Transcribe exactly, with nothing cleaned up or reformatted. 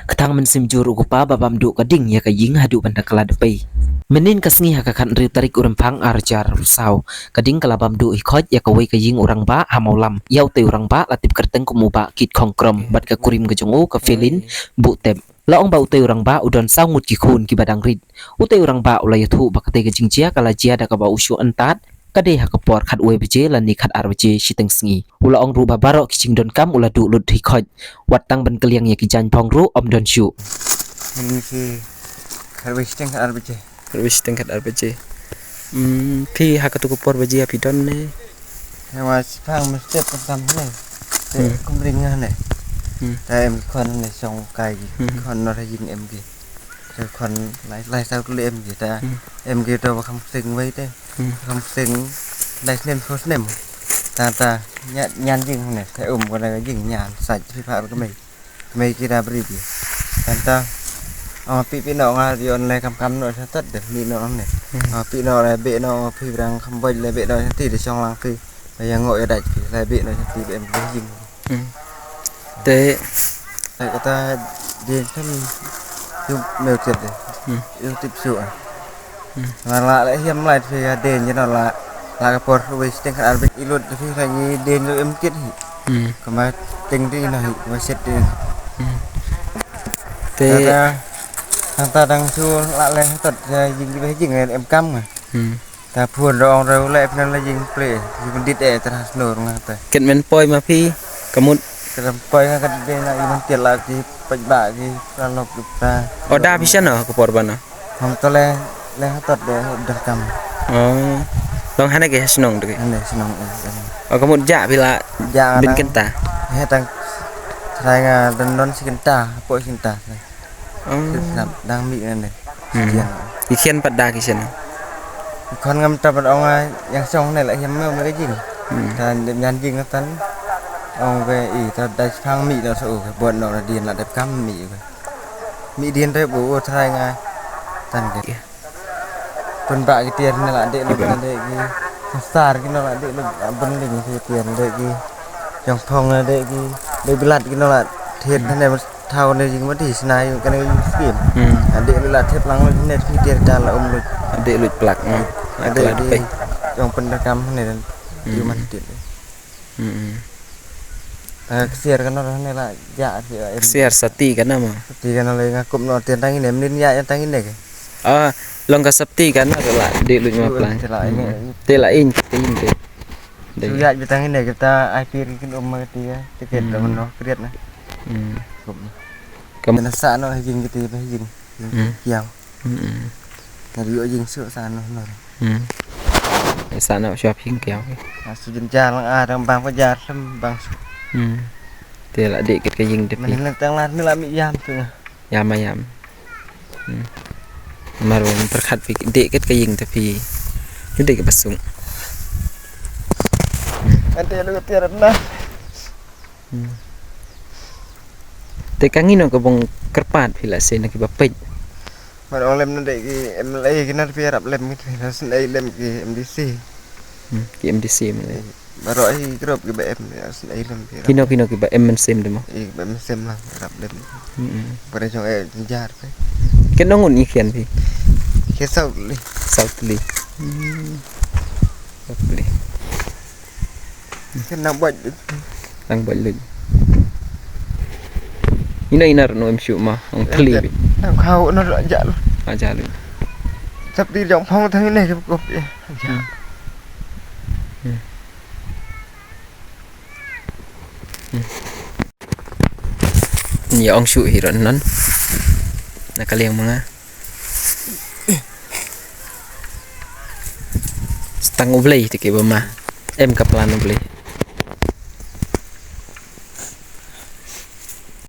Ka thang mynsiem jur u kpa ba bam duh ka ding ïa ka ïing haduh ban da ka la dpei. Mynnin ka sngi ha ka khathynriew tarik u Rymphang arhajar arphew saw, ka ding ka la bam duh hi khoit ïa kawei ka ïing u rangbah ha Mawlam. Ïa utei u rangbah la tip kyrteng kum u Bah Kit Khongkrom bad ka kurim ka jong u ka Felin Buhtep. La ong ba utei u rangbah u don saw ngut ki khun kiba dang rit. Utei u rangbah u la ïathuh ba katei ka jingjia ka la jia da kaba u shu antad, ka dei ha ka por khatwei baje lane khatar baje shiteng sngi. U la ong ruh ba baroh ki jingdonkam u la duh lut hi khoit. Wat tang ban kylliang ïa ki jaiñ phong ruh ym don shuh. Mynne ki khatwei shiteng khatar baje. Khatwei shiteng khatar baje. Hmm, phi ha katu ka por ba jia phi don ne? Hawa shipang mynstep kam kam ne. Te Hmm. kum ring ne. Hmm. Ta em ki khon ne shong kai ki Hmm. khon nor ha ïing em ki. Te khon lai lai saw tylli em ki ta Hmm. em ki ta ba kham sing wei te. Hmm. Kham sing lai snem saw snem. Ta ta nya- nyan jing ne. Te um ko na jing nyan sa phi pha ka mei. Mei ki da bri bi. Kanta. Ong pi pi no nga ri on le kam kam no sa tat de mi no ne. Hmm. Ong pi no le be no phi brang kham boi le be no sa ti de shong lang phi. Ba ïa ngo ïa dai phi le be no sa ti be em be jing. Hmm. Te. Ai kata de tham yu meu tiet de. Hmm. Yu tip su ah. Hmm. Nga la la hiam lai phi ga den jino la la ka por wei shiteng khatar baje i lut phi ga ngi den lu em kit hi. Hmm. Kama teng di na hi kama set di. Hmm. Te ta ta dang su la le ta ja jing di jing em kam nga. Hmm. Ta phun rong rau le phi na la jing ple jing dit e tra snor nga ta. Ket men poi ma phi kamut. Ket men poi nga ket de na i man tiel la ki paj ba ki pra lok ki pra. O da phi sha no ka por ba no. Hong to le le ha tot de dang kam. Oh. Long hane ke shnong de. Hane shnong eh. O kamut ja phi la ja bin dang kynta. He tang trai nga don don shi kynta, po shi kynta. Oh. Shi kynta dang mi ne. Hmm. Kian. Ki khian pat da ki shen. Khon ngam ta pat ong ai yang song ne la hiam me me ka jing. Hmm. Ta nyan jing tan. Ong be i ta dai phang mi no so ke bot no la dien la dep kam mi. Mi dien te bu u trai nga tan ke. Pun ba ki tiar ne la de lu na de ki. Star ki no la de lu bun ling ki tiar de ki. Jong phong na de ki. De bilat ki no la thiet ne thaw ne jing ma di sna yu kan yu skim. Hmm. De lu la thiet lang lu ne ki tiar ka la um lu. De lu plak ne. De ki. Jong pun da kam ne dan yu man tiet. Hmm. Ka siar kan ne la ja. Siar sati kan ma. Sati kan le nga kup no tiar tang ne min ya tang ne ke. Ah, long ka sapti kan la de lu ma plang. Te la in te in te. Su ya bi tang ne kita ai pir kin um ma ti ya. Tiket da no kriat na. Hmm. Kam na sa no jing kiti ba jing. Hmm. Kiau. Hmm. Ngari o jing su sa no no. Hmm. Sa no shop jing kiau. Su jin jar lang a dang bang pa jar sem bang su. Hmm. Te la de kit ka jing te pi. Min lang tang la ni la mi yam tu. Yam ma yam. Hmm. Mar wan perkhat phi de kit ka jing te pi. Ni de ka basung. Ante lu tiar na. Hmm. Te ka ngi no ka bong kerpat phi la se na ki ba pej. Mar ong lem na de ki M L A ki na phi rap lem ki na sen ai lem ki M D C. Hmm. Ki M D C M L A. Mar ong ai grop ki ba em na sen ai lem ki. Kino kino ki ba em men sem de mo. I ba em sem la rap lem. Hmm. Pada jong ai jar pe. Ken nong un i khian phi. Ke South li. South li. Hmm. South li. Kan nang buat. Nang buat lut. Ina ina no em shu ma ong thli bi. Nang khau no ja. Ah ja lut. Sap di jong phong thang ne ke kop ya. Hmm. Hmm. Hmm. Ni ong shu hi ron non. Na ka liang ma nga. Stang u Blei te ki ba ma. Em ka plan u Blei.